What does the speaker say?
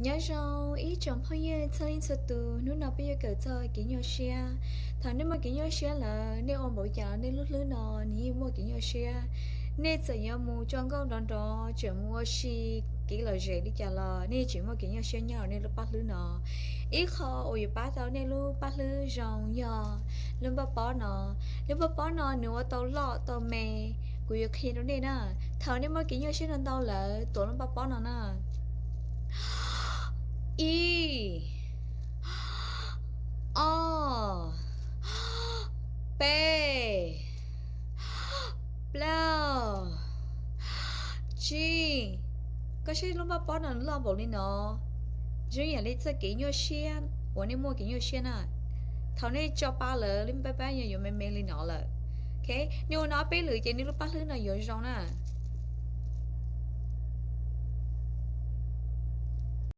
Nyob zoo ib tsoom phooj ywg txhua leej txhua tus, hnub no peb yuav kawm txog kev nyuaj siab. Thaum nej muaj kev nyuaj siab lawm, nej ua npaum cas los nej lub hlwb no nws yeej muaj kev nyuaj siab. Nej txawm yuav mus tso nkauj nrov nrov, tseem mus ua si kev lom zem li cas los nej tseem muaj kev nyuaj siab nyob hauv nej lub paj hlwb no. Ib qho uas yuav pab tau nej lub paj hlwb zoo yog lub npaj pob no. Lub npaj pob no nws ua tau loj tau me, kuv yuav qhia rau nej na. Thaum nej muaj kev nyuaj siab ntau ntau lawm tuav lub npaj pob no na. Ib, ob, peb, plaub, tsib. Koj saib lub npaj pob no loj npaum li no, zoo yam li txoj kev nyuaj siab uas nej muaj kev nyuaj siab na. Thaum nej tso pa lawm lub npaj pob yog yuav me me li no lawm. Nej ua no ob peb lwm ces nej lub paj hlwb no yuav zoo na.